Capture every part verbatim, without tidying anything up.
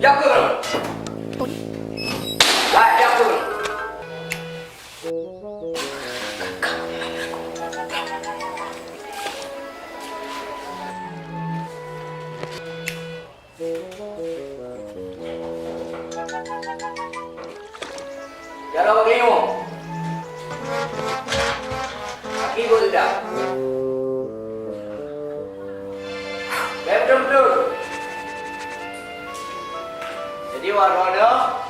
Siap keu? Hai, siap keu? Jaroe bak keunoe. Aki buet teudak. Bèk beutôi-beutôi. Jadi, wak droeneuh,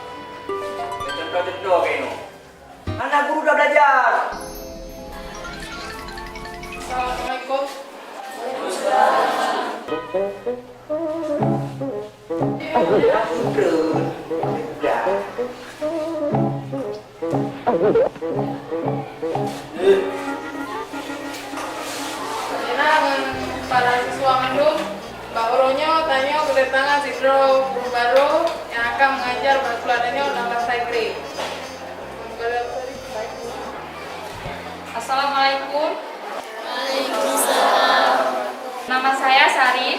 bèk cuntoh-cuntoh keunoe. Hana guru dak belajar. Assalamualaikum. Waalaikumsalam. Nyoe ngon para siswa mandum, bak uroe nyoe tanyoe keudatangan sidroe guru barô nyang akan mengajar bak sikula tanyoe dalam bahasa Inggris. Assalamualaikum. Waalaikumsalam. Nama saya Sari.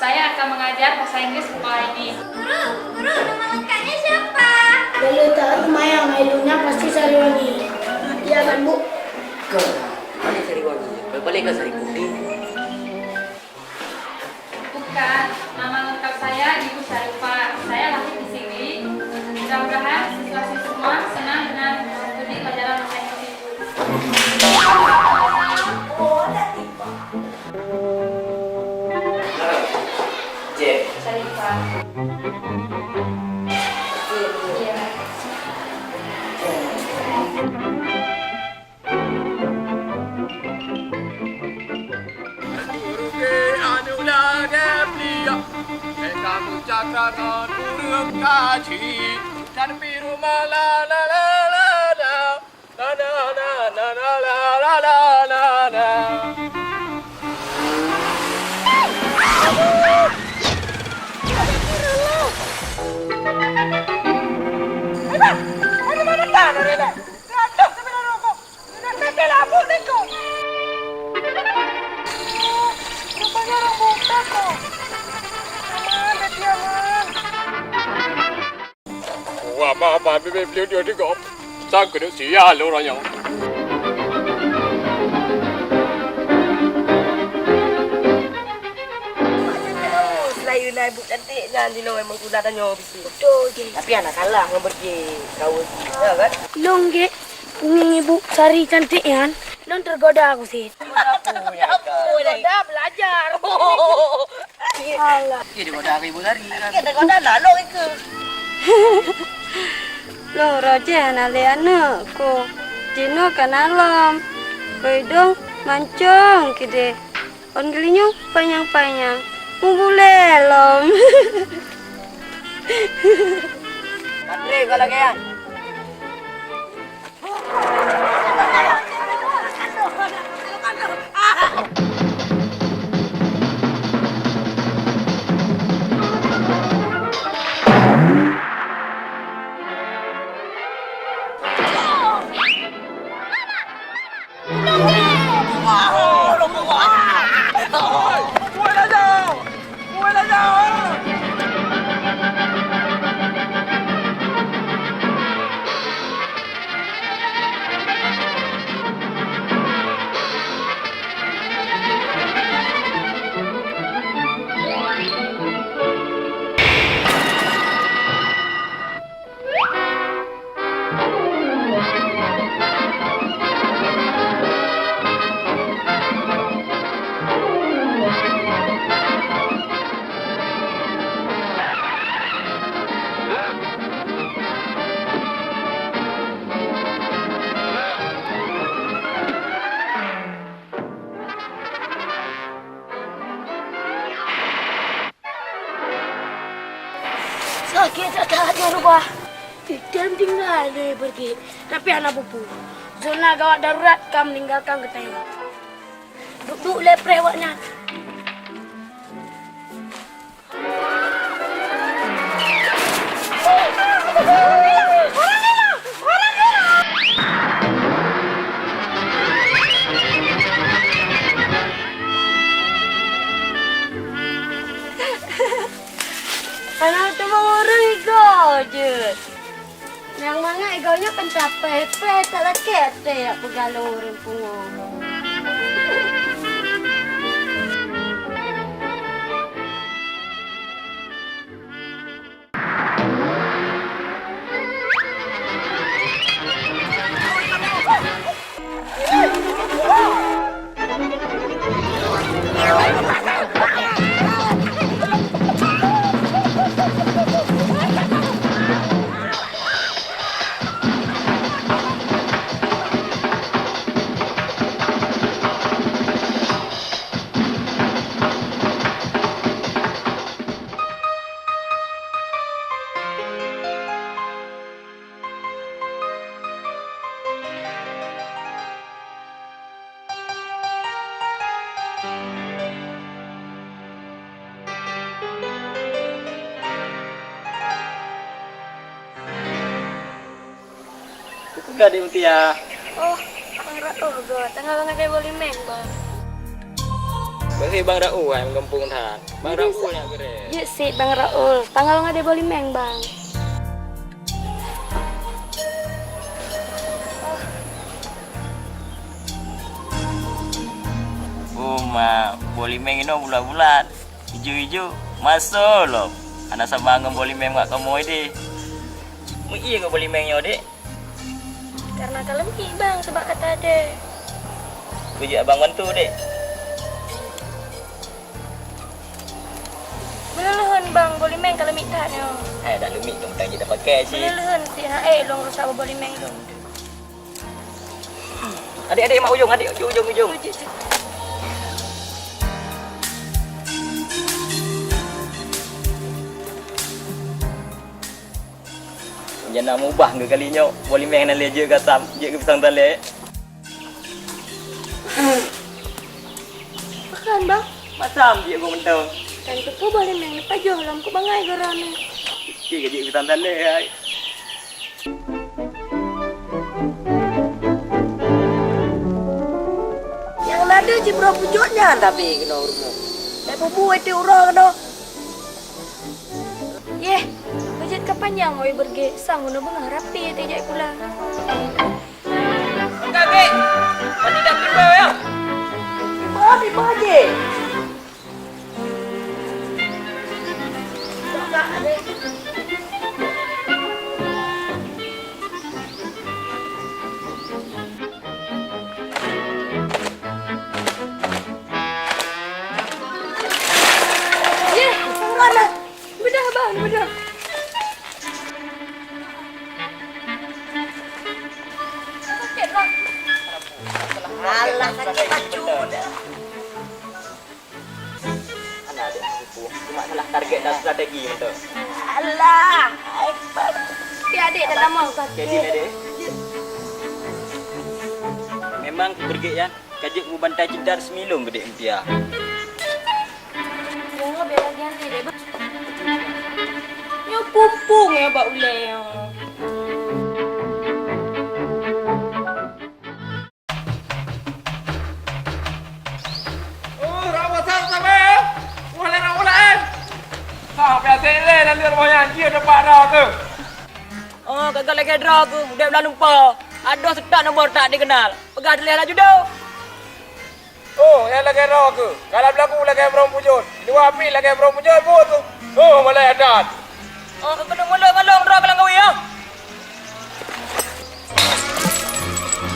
Saya akan mengajar bahasa Inggris sekolah ini. Guru, guru, nama lengkapnya siapa? Kalau tak lumayan, ilmunya pasti Sariwangi. Iya kan, Bu? Bukan, bukan Sariwangi. Paling-paling kan Sari Putih. Bukan, nama lengkap saya Ibu Syarifah. Saya lahir di sini. Mudah-mudahan siswa-siswa semua senang dengan mengikuti pelajaran bahasa Inggris Ibu. Jeh. Syarifah. Iya. Ureueng aneuk lagèe pliak, bèk kamoe cakra ngon ureueng kaji, dan pih rumoh la la la la la, la la la la la la la la. Astagfirullah. Ayo, bang. Ayo, bang, bang, bang. Rata sebenarnya kok. Sudah kacau lah, Bu, tengok. Oh, rupanya orang buta kok. Aman, berarti aman. Wah, bah, bah, bibit beliau dia juga. Sang kena sial orang yang. Selain ibu cantik nyan di luar memang sudah tanya. Betul je. Tapi anak kalah ngon berke kawan. Ya kan? Long ge, pungi ibu Sari cantik nyan. Long tergoda aku sih. Tergoda belajar. Alah. Oke, tergoda aku ibu Sari kan. Oke, tergoda nak long itu. Long roja anak le anak ko. Jino kan alam. Koi dong mancong kide. Ôn geulinyueng panyang-panyang, mubulée lom. Baterai kau lagèe nyan. Sakét that-that nyoe rubah. Item tinggai lé beureuguek, tapi hana peue-peue. Zona gawat darurat ka meuninggalkan geutanyoe. Duek-duek lé preh awaknyan. Hana teuma ureueng. Jeuet. Nyang mangat geuh nyoe kan tapèh-pèh, tak lakèe até jak peugah lôn ureueng pungo. Peugah Dek Mutia. Oh, Bang Raul, go. Tanggah Bang Adé Bolimeng, Bang. Beuhe Bang Raul, hai meugampông that. Bang Raul nyang gurèe. Jeuet sit Bang Raul. Tanggah Bang Adé Bolimeng, Bang. Oh, ma, Bolimeng inoe bulat-bulat, ijo-ijo, maso lom. Hana sama ngon Bolimeng bak kamoe deh. Meuié ngon Bolimeng nyoe, Dek? Karena ka leumiek, Bang, sabab kata Adé. Peue jeuet abang bantu, Dek? Meuleuleuen, Bang, Bolimeng ka leumiek that nyoe. Eh, dak leumiek, dong, tang jeuet dak pakai cit. Meuleuleuen sit, han ék lôn rusak Bolimeng lôn. Adek, adek, mak ujong, adek, ujong, ujong, ujong. Nyang na mubah ngon kali nyoe, Bolimeng na lé jeuet gasam, jeuet keu pisang talé. Pakon, Bang? Masam jeuet geuh mantong. Kan teupeu Bolimeng neupajoh lom keu bangai geuh droeneuh. Pike ka jeuet pisang talé, hai. Nyang na deuh jibroe pujot nyan tapi keunoe rumoh. Lé bubu itu uroe keunoe. Yeh, beujeuet ka panyang oi beureuguek, sang uneue beungoh rapi teuh jak pula. Enggak, Gek. Mandi dah tiba ya. Mandi, mandi. Yeh, mana? Beudah, Bang, beudah. Sakit, Bang. Alah, sakit pacu dah. Alah, adik, aku cuma salah target dan strategi mantap. Alah, hebat. Tapi adik dah lama sakit. Jadi, adik. Memang keu beureuguek nyan, ka jeuet mubantai cit that seumilong keu Dek Mutia. Nyoe biar lagi nanti, Dek. Nyoe pumpung ya bak ulèe nyoe. Oh, rawa sang sabe. Wah, le rawa laén. Sah biasa le lalu rumah nyan, dia dapat rawa tu. Oh, gagal lagi droe keuh, udép lam lumpoe. Adoh seutôt nomor tak dikenal. Peugah tuléh laju doh. Oh, nyang lagèe droe keuh. Kalau beulaku lagèe brong pujot. Dua pih lagèe brong pujot, buet tu. Oh, malèe that. Oh, keuneuk molong-molong droe keulang gawi, ya.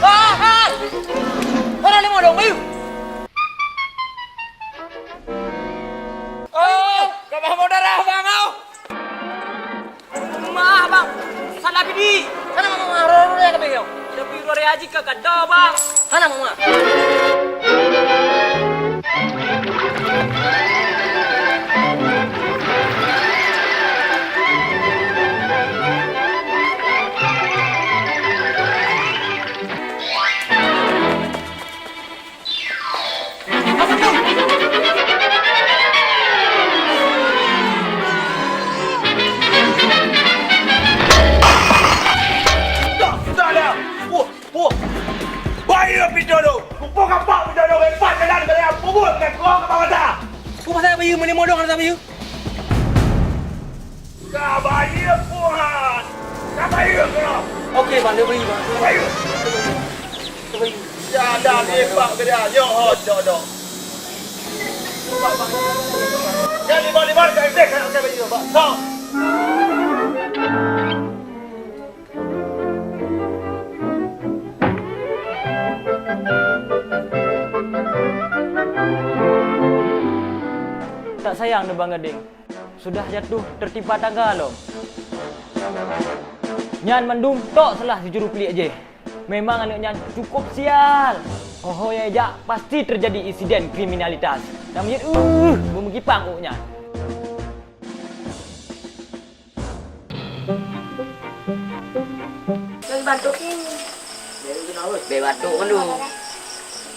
Ah, ah. Mana lima dong, ayo. Oh, ka bah mau darah, Bang, au. Maah, Bang. Salah bidi. Hana maah, roh-roh ya kami yo. Tapi roh ya jika kata, Bang. Hana maah. Dah, dah, dah. Wah, wah. Bayi pidolo. Mumpung kapak pidolo, empat jalan dari aku pun bukan kau ke bawah dah. Kau pasal bayi meni modong ada bayi? Ka bayi pun ha. Okey, Bang, dia beri, Bang. Dia beri. Dia beri. Ya, dah, dia pak ke dia. Yo, ho, dok, dok. Ya, lima, lima, dah, dah, dah, dah, dah, dah, dah. Tak sayang deh Bang Gading, sudah jatuh tertimpa tangga lom. Nyan mandum tok salah si juru pliek jih. Memang aneuk nyan cukup sial. Ho-ho nyang jak pasti terjadi insiden kriminalitas. Dan meujeuet, uh, beumeukipang uk nyan. Bagi batuk ni. Bagi batuk kan tu.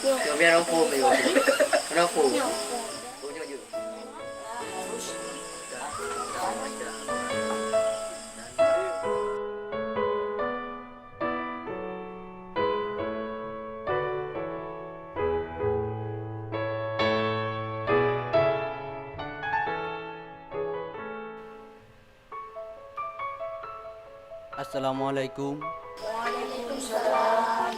Yo. Yo, biar rokok, biar rokok. Rokok. Rokok je. Assalamualaikum. Waalaikumsalam.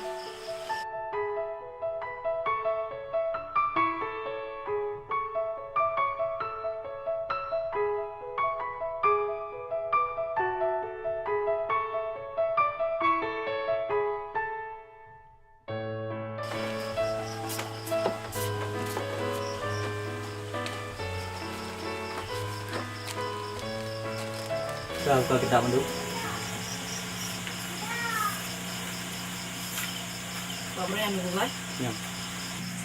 Ka buka kitab mandum. Pak Brian, buka, kan? Ya.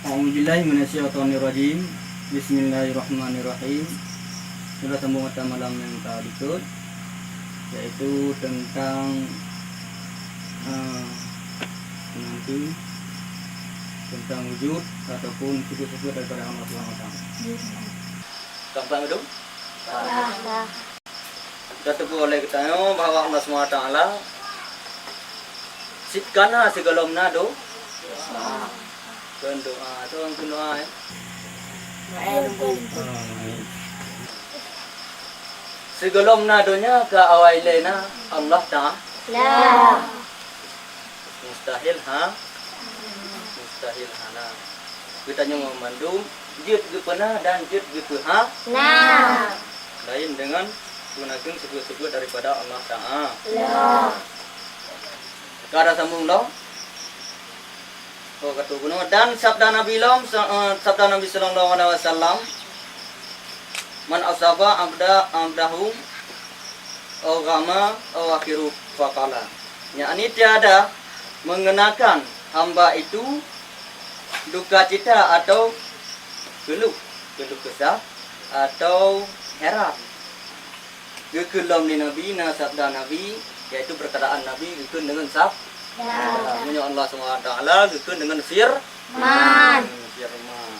A'udzubillahi minasyaitonirrajim. Bismillahirrahmanirrahim. Sudah sambung mata malam nyang ka likot, yaitu tentang, eh, nanti tentang wujud ataupun sifat-sifat daripada Allah Subhanahu wa Taala. Gampang tu? Dah. Dah. Ka teupeue oleh geutanyoe bahwa Allah Subhanahu wa Taala sit ka na sigohlom na do-, kheun doa, atau kheun doa, eh? Sigohlom na donya ka awai lé na Allah Taala. Mustahil, ha? Mustahil hana. Geutanyoe mandum jeuet geupeuna dan jeuet geupeuha-, na. Laén deungon geunakeun sifat-sifat daripada Allah Taala. La. Ka tasambong lom. Oh, ka teupeue bunoe. Dan sabda Nabi lom, sa-, eh, sabda Nabi sallallahu alaihi wasallam, "Man asaba abda, abdahu, au ghama, au akhiru faqala." Yakni tiada mengenakan hamba itu duka cita atau keluh, keluh kesah atau heran. Geukheun lom lé Nabi, na sabda Nabi, yaitu perkataan Nabi geukheun deungon sab-, ya, meunyoe Allah Subhanahu wa Taala geukheun deungon fir-, man. Deungon firman.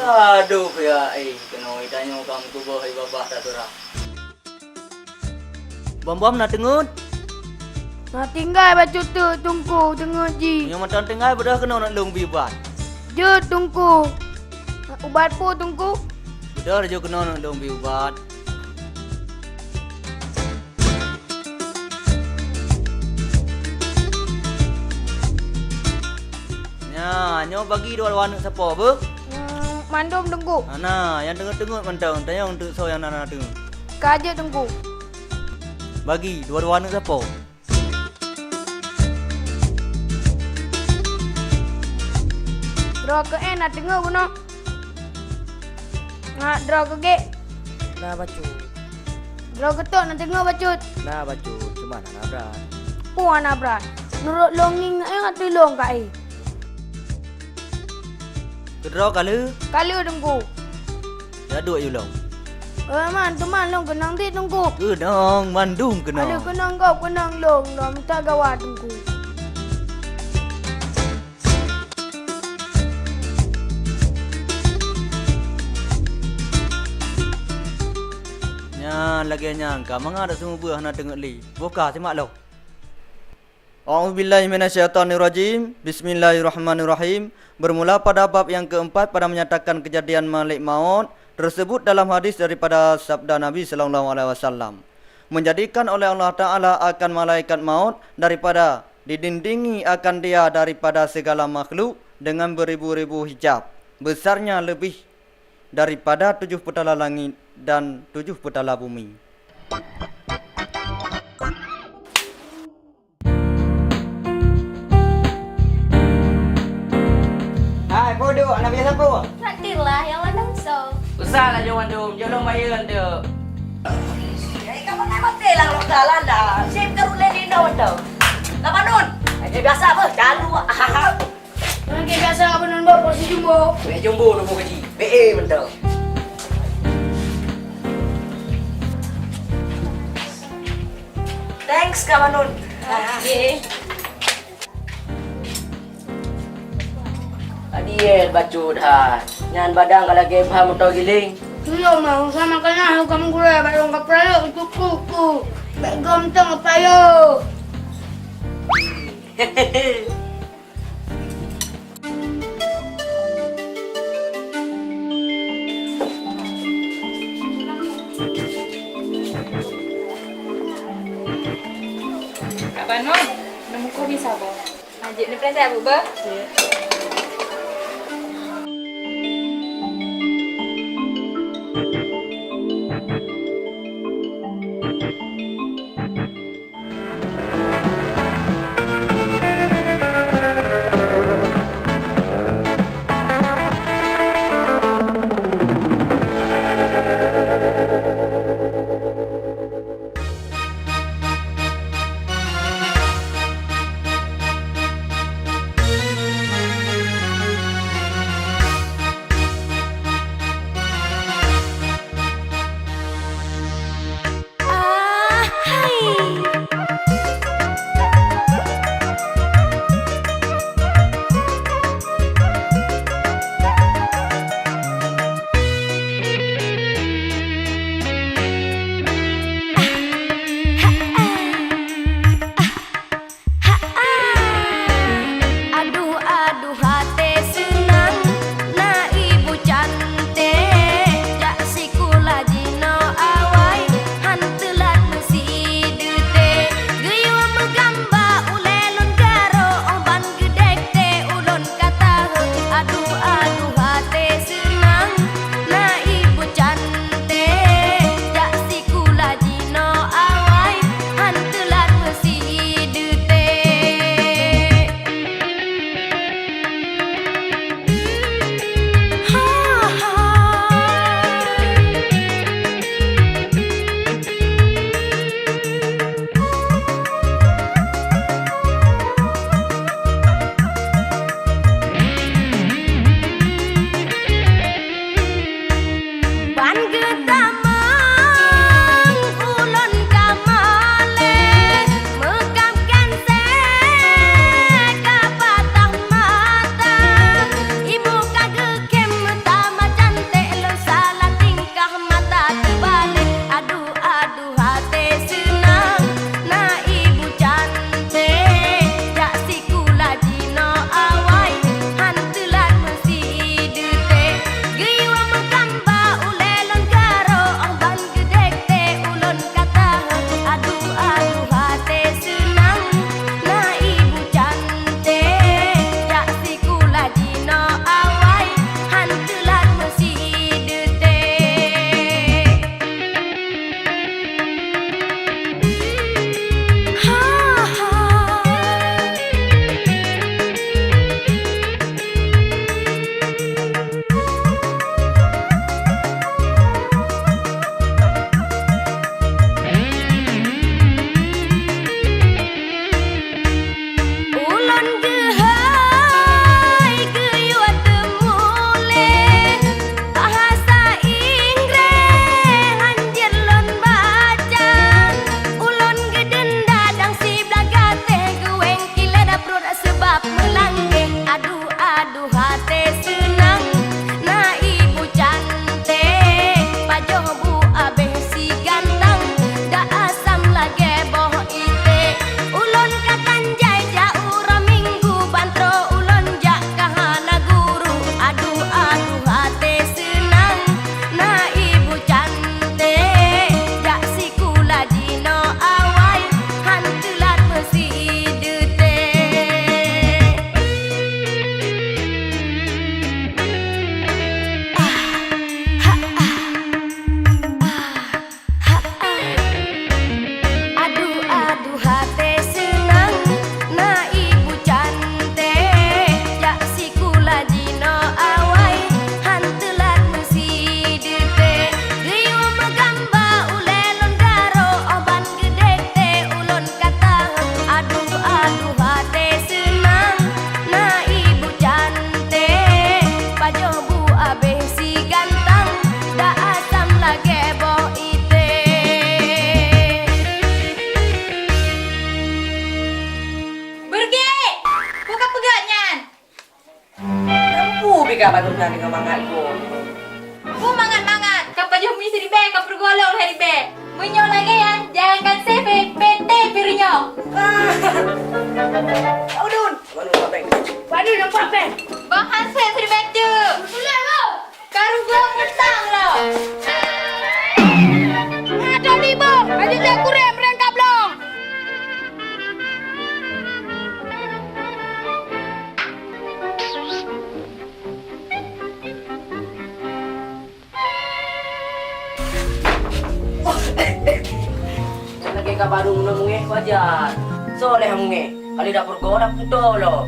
Aduh, ya, eh, keunoe tanyoe ka meutuboh ié babah taseurah. Bom-bom na teungeut? Na tinggai bacut teuk Teungku teungeut jih. Meunyoe mantong tinggai, beudôh keunoe lôn bi ubat. Jeuet Teungku. Ubat peue Teungku? Beudôh laju keunoe lôn bi ubat. Nyan, nyoe bagi dua-dua aneuk sapo beuh? Hmm, mandum Teungku. Hana, nyang teungeut-teungeut mantong, tanyong teuk soe nyang na, na teungeut. Ka jeuet Teungku. Bagi dua-dua aneuk sapo? Droe keu éh na teungeut bunoe. Ngat droe keu gét. Na bacut. Droe keu tôk na teungeut bacut. Na bacut, cuma hana brat. Peue hana brat? Nurot lôn ngieng na éh ateueh lôn ka éh. Keudroe ka lheueh? Ka lheueh Teungku. Ya duek yue lom. Eh, man, teuma lôn keunong dit Teungku. Keunong, mandum keunong. Aduh, keunong gob, keunong lôn, lôn mita gawa Teungku. Nyan lagée nyan ka mangat dak seumeubeuh hana teungeut lé. Boh ka simak lom. A'udzubillahi minasyaitonirrajim. Bismillahirrahmanirrahim. Bermula pada bab yang keempat pada menyatakan kejadian Malik Maut, Tersebut dalam hadis daripada sabda Nabi sallallahu alaihi wasallam, menjadikan oleh Allah Ta'ala akan malaikat maut daripada didindingi akan dia daripada segala makhluk dengan beribu-ribu hijab, besarnya lebih daripada tujuh peutala langit dan tujuh peutala bumi. Hai, peue duek, hana biasa peue? Nantilah, nyang mandum soe. Usah laju mandum, jok lôn bayeue tu. Jadi, kamu nak mati lah, kalau salah dah. Sim ke rule di Indo tu. Lapan nun. Jadi biasa apa? Calu. Orang ke biasa apa nun, Bang? Porsi jumbo. Bek jumbo nombor kecil. B A mantap. Thanks, Kak Manun. Okey. Adiet bacut hai. Nyan badang ka lagèe bha moto giling. Iya, mah, sama kena hukam gula, barong ka pralok, itu kuku. Bek gom tong payo. Kak Banun, neumuka bisa boh? Lanjut ni pelan saya, Bu, bah. Ya. Nah, dengan mangat gua. Peue mangat-mangat, ka pajoh mi siribèe, ka peurugoe lôn lhèe ribèe. Meunyoe lagèe nyan, jangankan C V, P T pih runyok. Udun. Mana nampak pèng? Waduh, nampak pèng. Bang Hansel siribèe teuk. Beutôi lah, Bang. Ka rugoe mantong lom. Adoh libôh, ajoh jak kurèm rèng kablong. Lagèe ka barô meunoe mungèh wajar. Soe lé mungèh? Kali dapur gob dak putôh lom.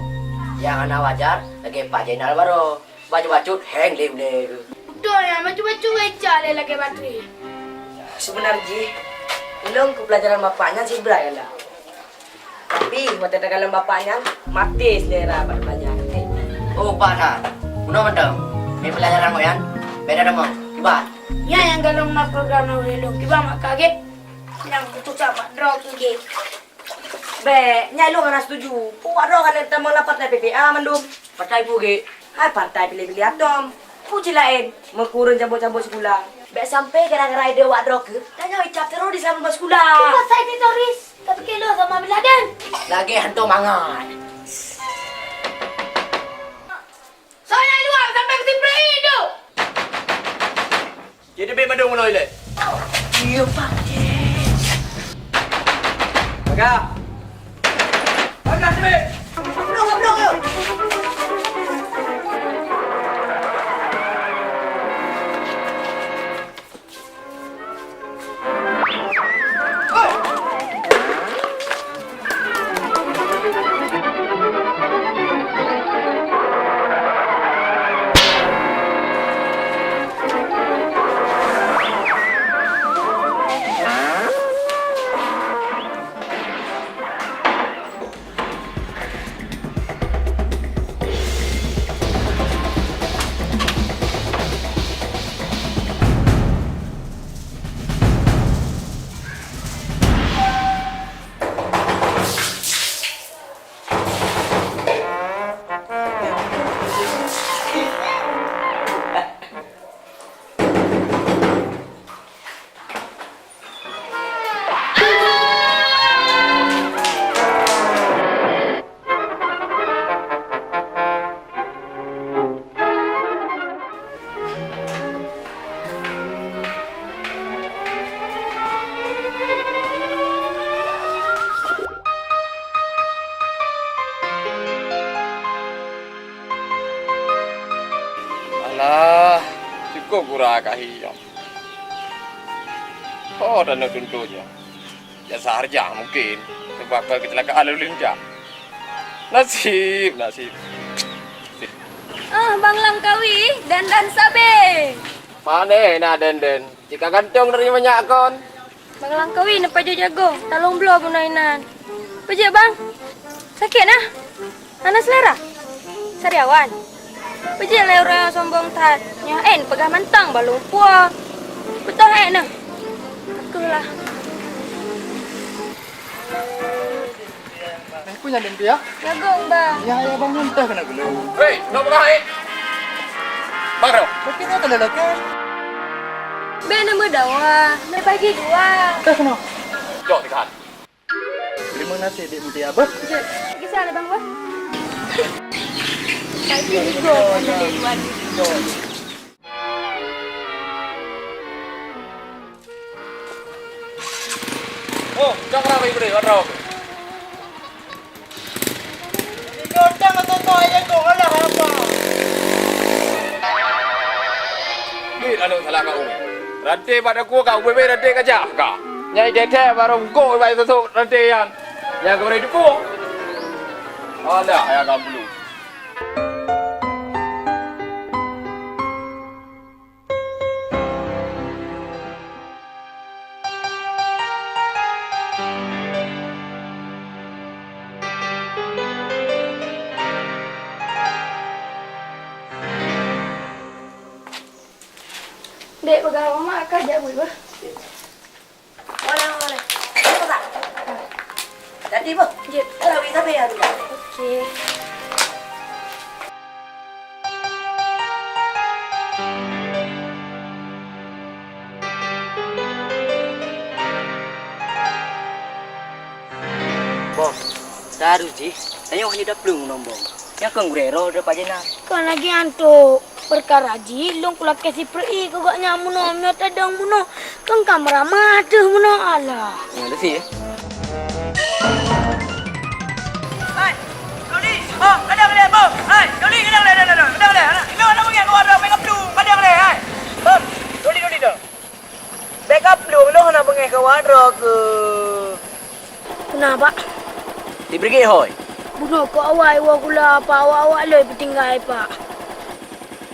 Nyang hana wajar lagèe Pak Zainal baroe. Bacut-bacut hèng lé ulèe. Beutôi nyan, bacut-bacut Ica lé lagèe batré. Seubeuna jih, ulôn keu peulajaran bapak nyan siblah ganda. Tapi watèe takalon bapak nyan, maté seulera bak pelajaran. Oh, Pak na. Bunoe mantong. Di pelajaran awak nyan, beda nama. Kiban. Nyan nyang galong na program na ulèe lôn. Kiban mak kagèt. Nyang kutucok bak droe keu gèt. Bèk, nyan lôn hana setuju. Peue awak droe ka lheueh tamong lam partai P P A mandum. Partai peue gèt? Hai partai piléh-piléh atôm. Peue cit laén, meukureueng cabot-cabot sikula. Bèk sampai gara-gara ideh awak droe keuh, tanyoe icap teroris lam sikula. Peue pasai teroris? Tapike lôn sama Bin Laden. Lagèe hantom mangat. Soe nyang luwa sampai keutimbroi tu? Jadi bèk mandum unoe ilèe. Iya, Pak. Paga. Paga sibèk. Blok, blok, blok. Alah, cukôp gura ka hiong. Ho taneuk tuntot nyoe? Jasa hareuja mungken, teubakar keucilakaan lalu lintas. Nasib, nasib. Ah, Bang Langkawi, dandan sabe. Pane na dandan? Cit ka gantong dari manyak kon. Bang Langkawi na pajoh jagong, talong bloe bunoe inan. Peue jeuet, Bang? Sakét na? Hana seulera? Sariawan. Peue jeuet lé ureueng nyang sombong that? Nyoe en peugah mantong bak lôn puwoe. Beutôi hé na. Takeuh lah. Eh, peue nyan, Dempia? Jagong, Bang. Nyang ayah Bang nyan teuh keuneuk geuleuh. Hei, nyoe peugah, eh. Bang Rong. Bukit nyoe keuneuk lakèe. Bèk na meudawa, na bagi dua. Teuh keunoe. Jok, tiga. Terima kasih, Dik Mutia, beuh. Jeuet, gisa lé Bang, beuh. Bagi tiga, na lé dua. Jok. Oh, cok rami beri, warna apa? Ini utang atau tu ayah kau, alah apa? Duit aneuk salah kau. Ranté bak daku kau, ubé-bé ranté kajak ka. Nyai tètè barô gok bak sosok ranté nyan. Nyang keubeuré teupeue. Alah, ayah kau bulu. Dek, peugah mak ka jak bui beuh. Boleh, boleh. Apa tak? Jadi, Bu? Jep. Kalau bisa, biar. Oke. Jih, tanyoe hana taplueng ngon bom. Nyang keu gurée roh droe Pak Jenal. Kon lagée nyan, Tok. Peukara jih lôn kulakée sipreh ié keu gobnyan bunoe, meunyoe tadong bunoe, kon ka meuramah teuh bunoe, alah. Nyoe leusi, eh. Hai, Doli, oh, kadang lé, bom. Hai, Doli, kadang lé, kadang lé, kadang lé. Anak, inoe anak beungéh kawa droe, peue kaplueng, kadang lé, hai. Bom, Doli, Doli, Doli. Bék kaplueng, lôn hana beungéh kawa droe keuh. Peue na, Pak? Di Brigade hôi. Bunoe keu awai woe gula, Pak, awak-awak lé peutinggai, Pak.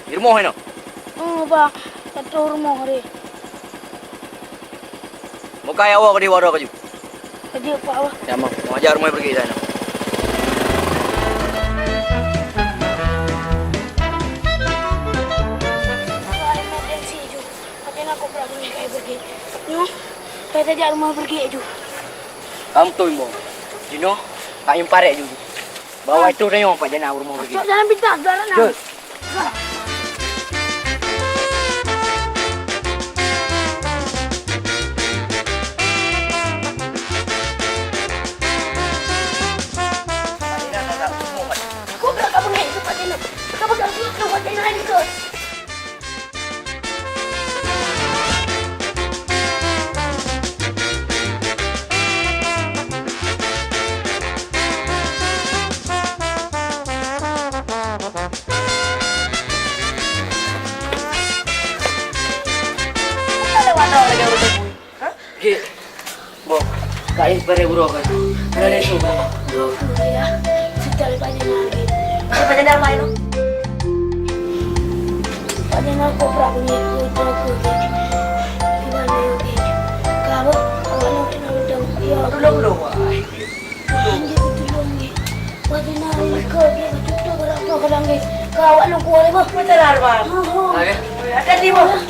Di rumoh inoe? Oh, Pak. Ka troh rumoh deh. Muka ya woe keu di waroe kaju. Kaju, Pak, wah. Ya, mau. Mau ajar rumah pergi sana. Wah, emergency ju. Pakai nak kopra bunyi kayak pergi. Nyoh, saya saja rumah pergi ju. Kamu tu, Imbong. Jinoe, tak imparek ju. Bawa itu tayong Pak Jana rumah pergi. Cok jalan pintas, jalan. Jom. Aku nak kabur ni, tempat dia nak. Kau pegang tu, tempat dia nak ikut. Gek. Boh, kain pare uroe kan. Ada deh tu, Bang. Duh, ya. Sudah banyak lagi. Ada banyak damai tu. Banyak nak kopra bunyi, udah aku, Gek. Gimana, Gek? Kamu, awak nak kena udang. Ya. Dulu, dulu, wah. Anjir, betul, Gek. Banyak nak ikut, Gek. Betul, betul, betul, betul, Gek. Kau awak nak kuat, Bang. Betul, Bang. Oh, oh. Ada di bawah.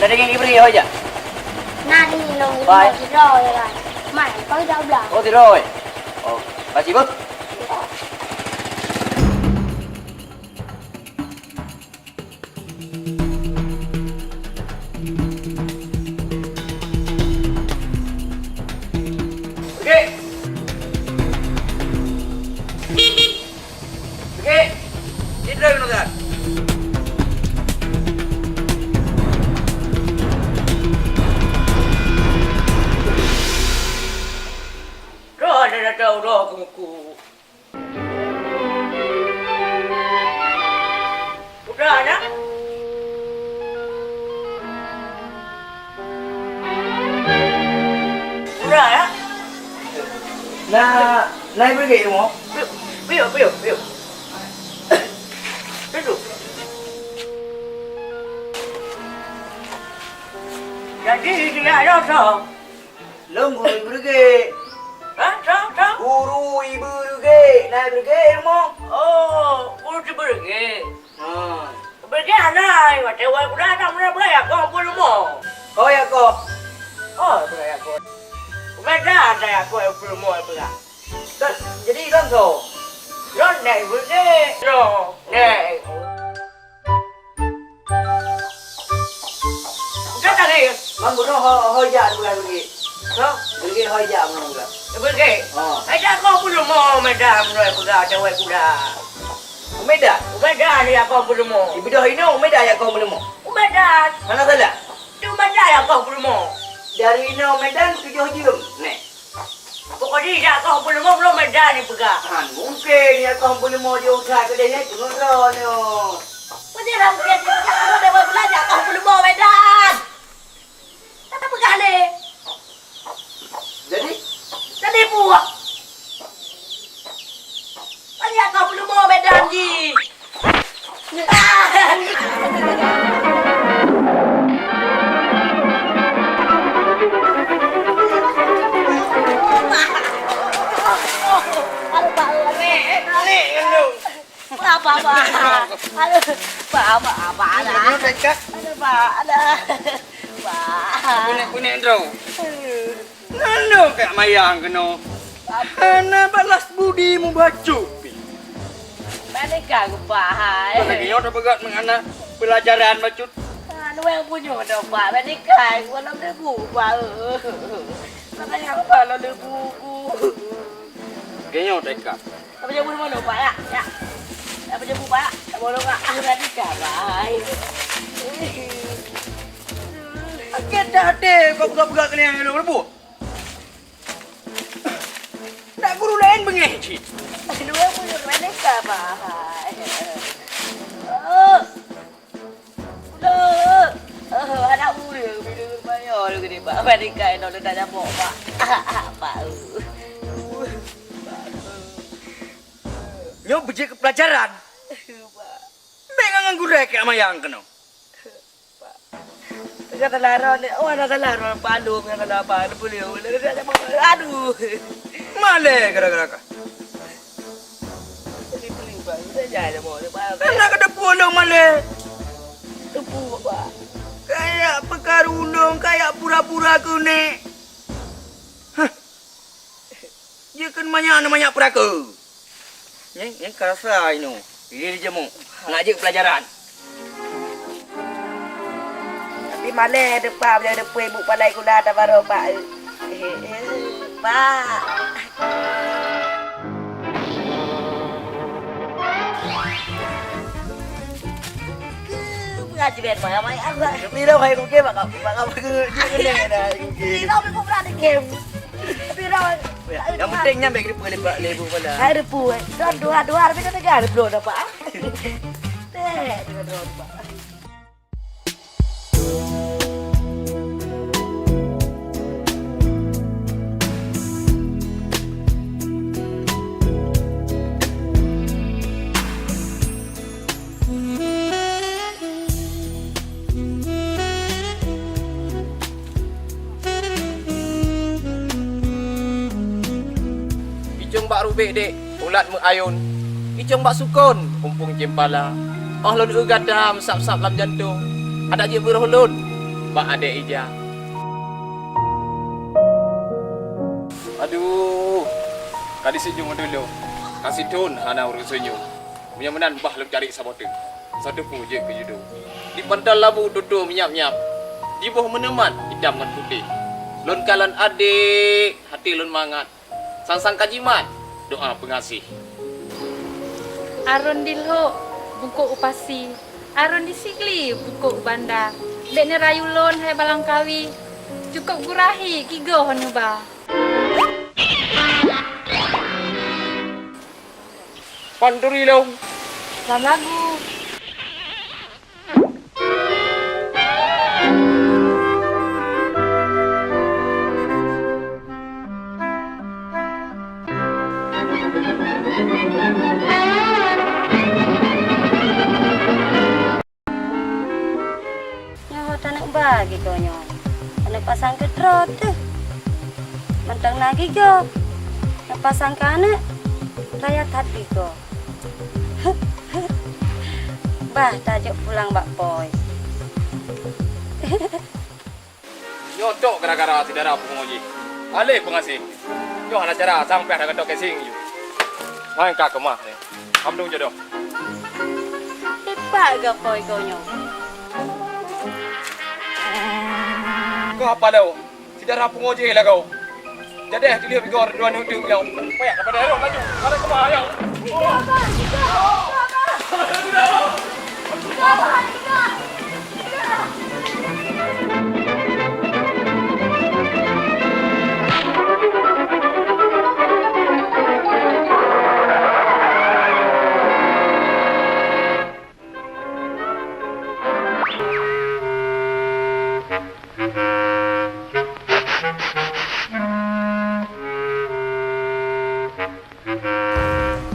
Dah daging diberi, hoi, jak? Nah, ni, nong, sidroe, ya, kan? Mai, kau jak belah. Oh, sidroe. Oh, kasih, Bang. Pergi! Pergi! Sidroe keunoe that! Droe ada datang uroe keu muku. Udah, ya? Udah, ya? Nah, naik pergi, Mo? Piu, piu, piu, piu. Duduk. Jadi, dia ada tak? Lôn guru Ibu Reugek. Hah? Soe? Soe? Guru Ibu Reugek. Na Ibu Reugek rumoh? Oh, guru Ibu Reugek. Ha. Ibu Reugek hana, watèe awai kuda hana meunan peugah, "Ya, kong peurumoh." Oh, ya, kong. Oh, peugah, "Ya, kong." Ubeda hana, "Ya, kong peurumoh," peugah. Jadi, lôn soe? Lôn nèk Ibu Reugek. Lôn nèk. Ka tadi. Mang bunoe ho, ho jak dua beureuguih. Soe? Beureuguih ho jak bunoe ka. Beureuguih? Ha. Hai jak kong peurumoh Medan bunoe peugah cawai kuda. U Medan? U Medan jak kong peurumoh. Di beudôh inoe U Medan jak kong peurumoh. U Medan. Hana salah? Di U Medan jak kong peurumoh. Dari inoe Medan tujoh jeuem. Neh. Pokok jih jak kong peurumoh, peurumoh Medan jipeugah. Han mungken jak kong peurumoh jiôh that keudeh nyan teungoh droeneuh. Peue jih lam keu jipeugah, aneuk dewek Medan jak kong peurumoh Medan. Ka tapeugah lé. Jadi? Jadi peue? Kan jak kong peurumoh Medan jih. Aduh, Pak, aduh. Apa, apa? Aduh, Pak, apa, apa, aduh. Aduh, Pak, aduh. Pak. Kunek-kunek droe. Aduh. Ngon lôn ka mayang keunoe. Hana balas budi mubacut pih. Bak nikah ku, Pak, hai. Lagèe nyoe tapeugah meuhana peulajaran bacut. Ah, luwèh punyueng dah, Pak. Bak nikah ku, lom leubeh, Pak. Makanya aku, Pak, lom leubeh ku. Lagèe nyoe tapeugah. Apa jabu mana, Pak, ya? Ya. Apa jabu, Pak? Apa jabu, Pak? Ah, bak nikah, Pak, hai. Sakét dah até kau peugah-peugah keuliang lom leubeh. Nak guru laén beungéh cit. Dua puluh dua ni sabar. Oh. Loh. Oh, anak muda bila maya lu gini, Pak. Bani kai nol tak nyamuk, Pak. Pak. Nyoe beujeuet keu pelajaran. Pak. Bèk ngon gurèe keu mayang keunoe. Pak. Ka salah droe ni. Oh, na salah droe. Palong, na salah apa? Aduh. Malèe gara-gara kah. Jadi pening, Pak. Saya jangan mau, Pak. Anak ada pulang malèe. Tepu, Pak. Kayak peukarundong, kayak pura-pura keuneuk. Hah. Jeuet keu manyak, na manyak peuraka. Nyang, nyang ka rasa inoe. Lé jeumu. Ngajak pelajaran. Tapi malèe depan, bila depan ibu palai kula tabarô, Pak. Eh, eh, Pak. Pengajian banyak-banyak, Pak. Tapi dah, hai, oke, Pak. Pak, Pak, oke, oke, oke, dah, oke. Tidak, Pak, berani game. Tapi dah, yang penting nyan bèk geupeu lé Pak, lé Bu Bala. Hai, repu, eh. Dah dua, dua, tapi dah tiga, repu dah, Pak. Teh, dua, dua, Pak. Icong bak rubek dek, ulat meuayôn. Icong bak sukon, umpung cempala. Oh lôn eu gata meusab-sab lam jantông. Adak jeuet beuroh lôn bak adek ija. Aduh, ka diseunyum dulu. Ka sithon hana ureueng seunyum. Meunyoe meunan bah lôn cari saboh teuk. Sateupeu jeuet keu judo. Di pantal labu tutoe meunyab-nyab. Jiboh meuneuman itam ngon putéh. Lôn kalon adek, até lôn mangat. Sang-sang ka jimat doa peungaséh. Arôn di Lhok, bungkôk u pasi. Arôn di Sigli, bungkôk u banda. Bèk neurayu lôn hai balang kawi. Cukôp gurahi gigoh neuba. Pan turi lôn. Lam lagu. Nyoe taneuk ba gigoe nyoe. Taneuk pasang keu droe teuh. Mantong na gigoe. Neupasang keu aneuk, raya that gigoe. Bah tajok pulang bak pôi. Nyoe tok gara-gara si dara pungo jih. Aleh peungaséh. Nyoe hana cara sampai hana geutôk casing ju. Hai ka keumah ni. Am dong jodoh. Tepak gapôi kau nyoe. Kau apa lau? Si dara pungo jih lagoe. Jadeh tileuh bigor dua neuteuk nyoe. Payah daripada nyoe laju. Ada keumah nyoe.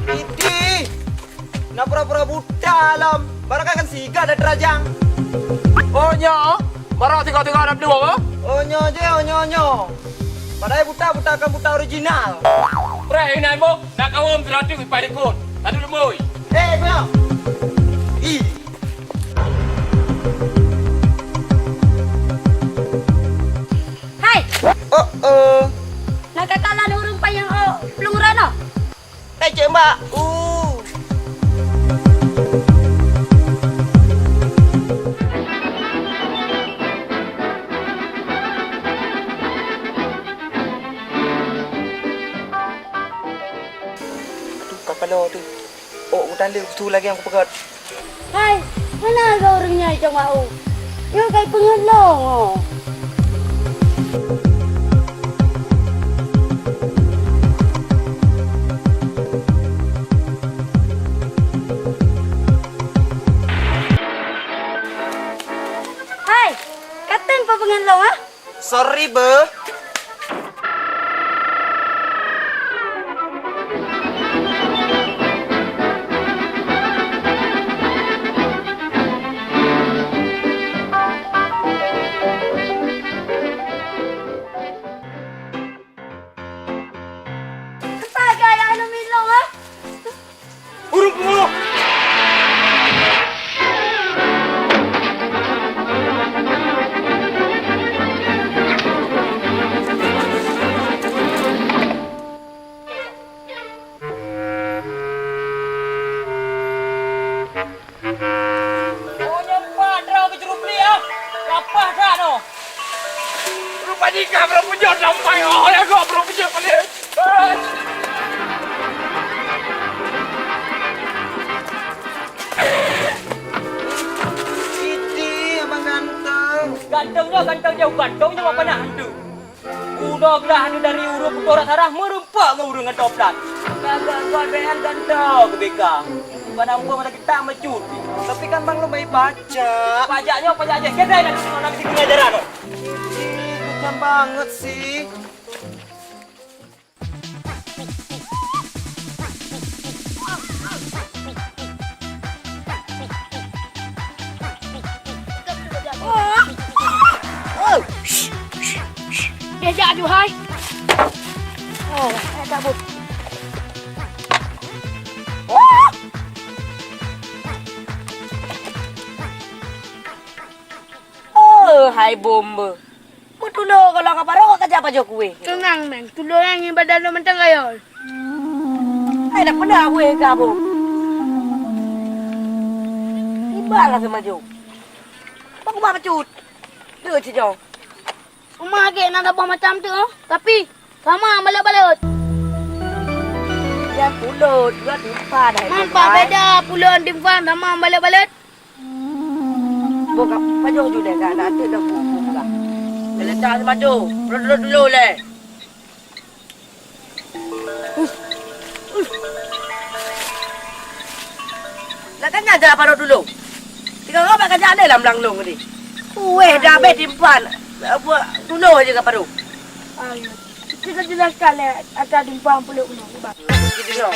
Idih! Na pura-pura buta lom, barangkakan siga dan terajang. Oh nyoe, barang tiga-tiga dan dua ke? Oh nyoe je, oh nyoe nyoe. Padahai buta, buta kan buta original. Preh inan boh, nak kawom seratus ipai likot. Tadu lemboi. Eh, kau. Ih. Hai! Oh, oh. Nak kakalan ureueng panyang oh, pelungguran oh? Eh, cek mbak. Uh. Lo tu. Oh, utan le tu lagi nyang kupeugöt. Hai, hana lagèe ureueng nyan cok mawö. Nyoe kai peungeut lôn, oh. Hai, kateun peungeut lôn, ah? Sorry, beuh. Entah gaya anu milong, ah. Ureueng pungo! Oh, nyoe pat droe keuceureuplih, ah. Lapah that, noh. Rupa jih ka brok pujôh sampai, oh, ya, kok brok pujôh balik. Idih, abang ganteng. Ganteng nyoe, ganteng jauh, ganteng nyoe apa nak hantu? Udah glah hantu dari ureueng putôh rak sarah meureumpok ngon ureueng ngon toplat. Gagak gak real ganteng kebeka. Bukan ambo mata kita mecut. Tapi kan bang lôn bayi pajak. Pajak nyoe, pajak jih. Kita nak tengok nak sini ajaran. Idih, kejam banget sih. Diajak aju hai. Oh, eh, tak, Bu. Oh, hai bombe. Meutulo kalau ka parok ka jak pajoh kueh. Teunang, Meng. Tulo nyang ibadah lôn mantong kayol. Hai, dah peuna kueh ka, Bu. Ibalah seumajoh. Bak kuba pecut. Deuh cijong. Uma gek na dabah macam tu, oh. Tapi, sama balot-balot. Ya, pulut juga timpah dah. Mampak beda pulut timpah sama balot-balot. Boh ka pajoh ju lé, ka, ka teuk dah bu-, bu-, buka. Lé, lé, tak maju. Dulu, dulu, dulu lé. Lah kan ngajar baru dulu. Tiga orang bak ngajar lé lam lang long tadi. Weh, dah habis timpan. Buat dulu aja kat baru. Ayo. Kita jelaskan lé atas timpang puluk ni. Gitu.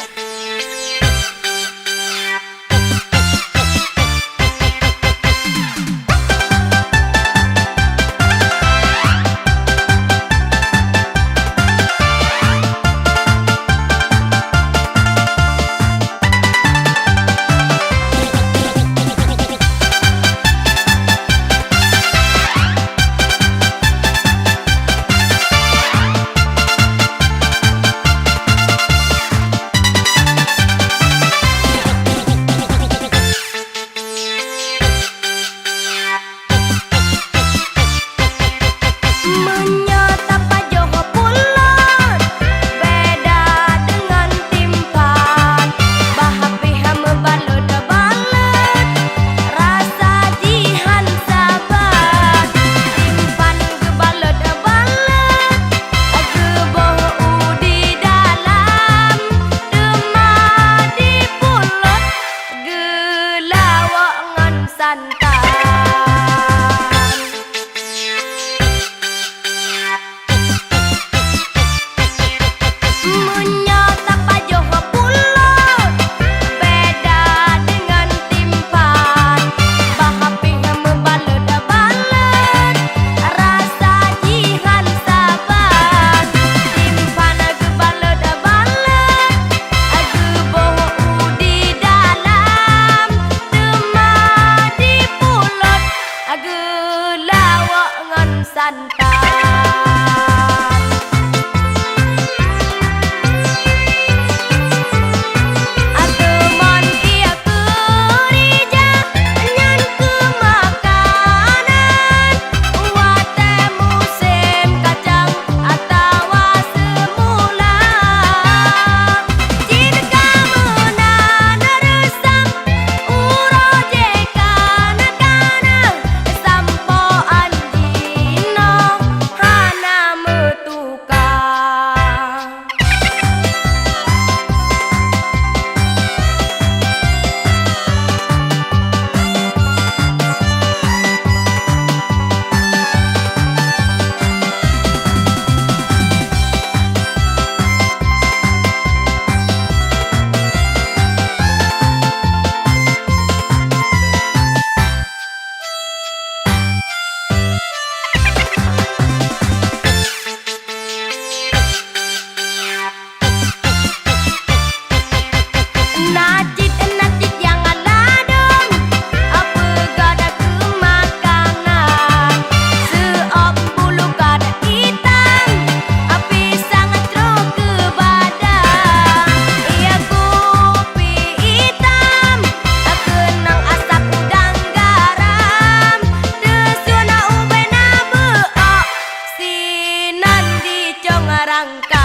rangka.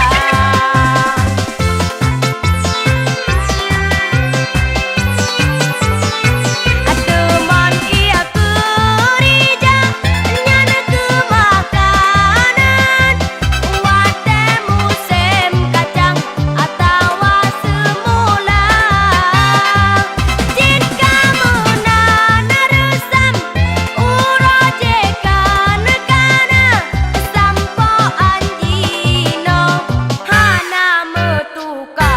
Teumon ie keurija nyan keu makanan, watée musém kacang atawa seumuleueng. Jih ka meunan reusam, uroe jih kan kana, sampoe an jinoe hana meutuka.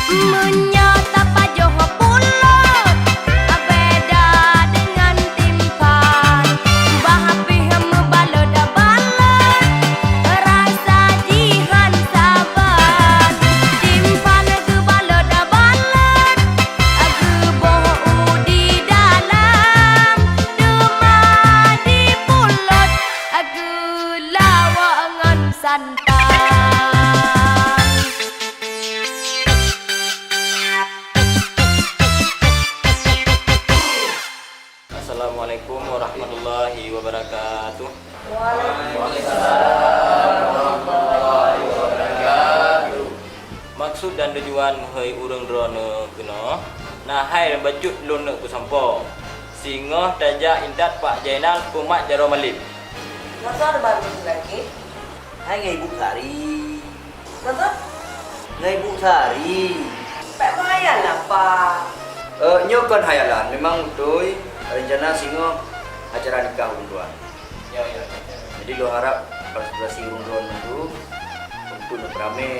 Meunyoe tapajoh pulot, beda deungon timphan, bah pih meubalot-balot, rasa jihan saban. Timphan geubalot-balot, geuboh u di dalam, teuma di pulot, geulawok ngon santan. Assalamualaikum warahmatullahi wabarakatuh. Waalaikumsalam warahmatullahi wabarakatuh. Maksud dan tujuan hai ureuëng droeneuh keunoe, na hai bacut lôn neuk peusampoe. Singoh tajak intat Pak Jainal peumat jaroe malem. Masa ada baru lagi? Hai ngai Ibu Sari. Masa? Ngai Ibu Sari. Pek meuhayalan apa? Eh, nyoe kon hayalan, memang beutôi rencana singoh acara nikah ureuëng dua. Ya, ya, ya. Jadi lôn harap partisipasi ureuëng droeneuh untuk neupeuramé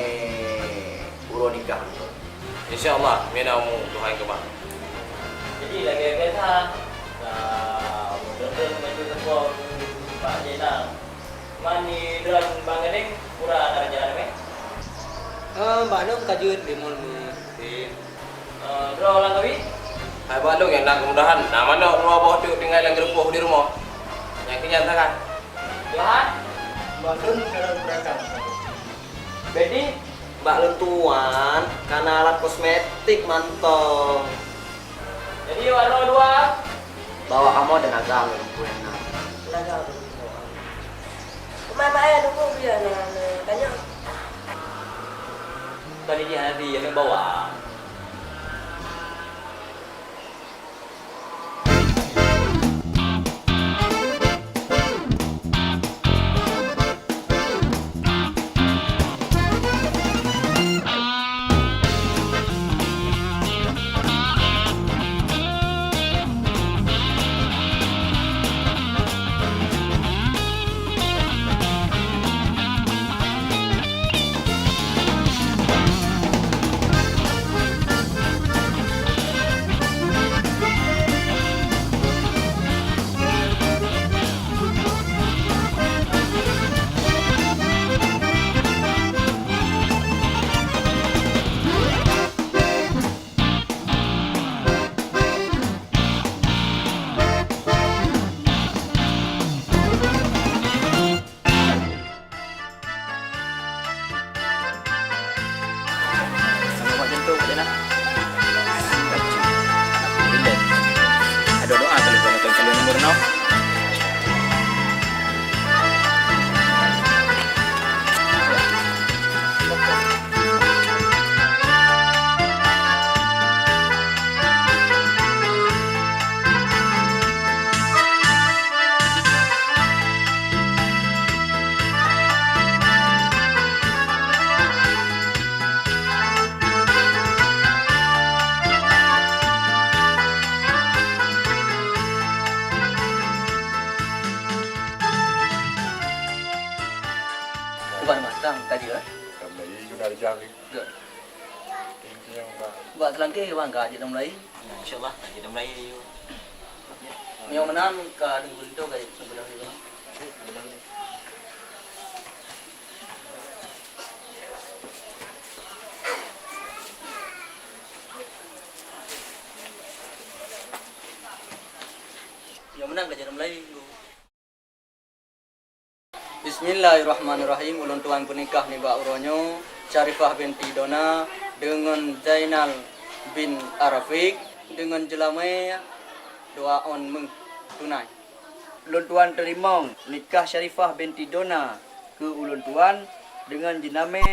uroe nikah ureuëng droeneuh. Insya Allah, mina umu Tuhan keubah. Jadi lagée biasa, ka ureuëng droeneuh maju teuka Pak Jainal. Mani droen Bang Gadeng pura na rencana mé? Eh, Mbak Lôn ka jeuet limong meuti. Eh, droe Langkawi? Hai Bak Lôn nyang na keumudahan, na manok dua boh teuk tinggai lam geurupoh di rumoh. Nyang keunyan sagai. Johan? Bak Lôn ka na beurangkat. Bedi? Bak Lôn tuan, ka na alat kosmetik mantong. Jadi, wak droe dua? Bak wak kamoe dan agam lôn pue na. Agam lôn pue. Teuma bak ayah dukung dia na, na, tanya. Tadi dia hati, ya, nak bawa. Sama buat jantung kat sana. Aduh, doa kali buat nonton kali nomor enam. Ubat matang tadi, eh? Kami guna rejang ni. Bak seulangké, bang, ka jeuet lam laie. Insya Allah, ka jeuet lam laie, yuk. Meunyoe meunan, ka deungon linto ka jeuet lam laie, bang. Meunyoe meunan, ka jeuet lam laie, yuk. Bismillahirrahmanirrahim. Ulôn tuan peunikah nibak uroe nyoe, Syarifah binti Dona deungon Zainal bin Arafik, deungon jeulamé Doa ôn meuh tunai. Ulôn tuan teurimong nikah Syarifah binti Dona keu ulôn tuan deungon jinamé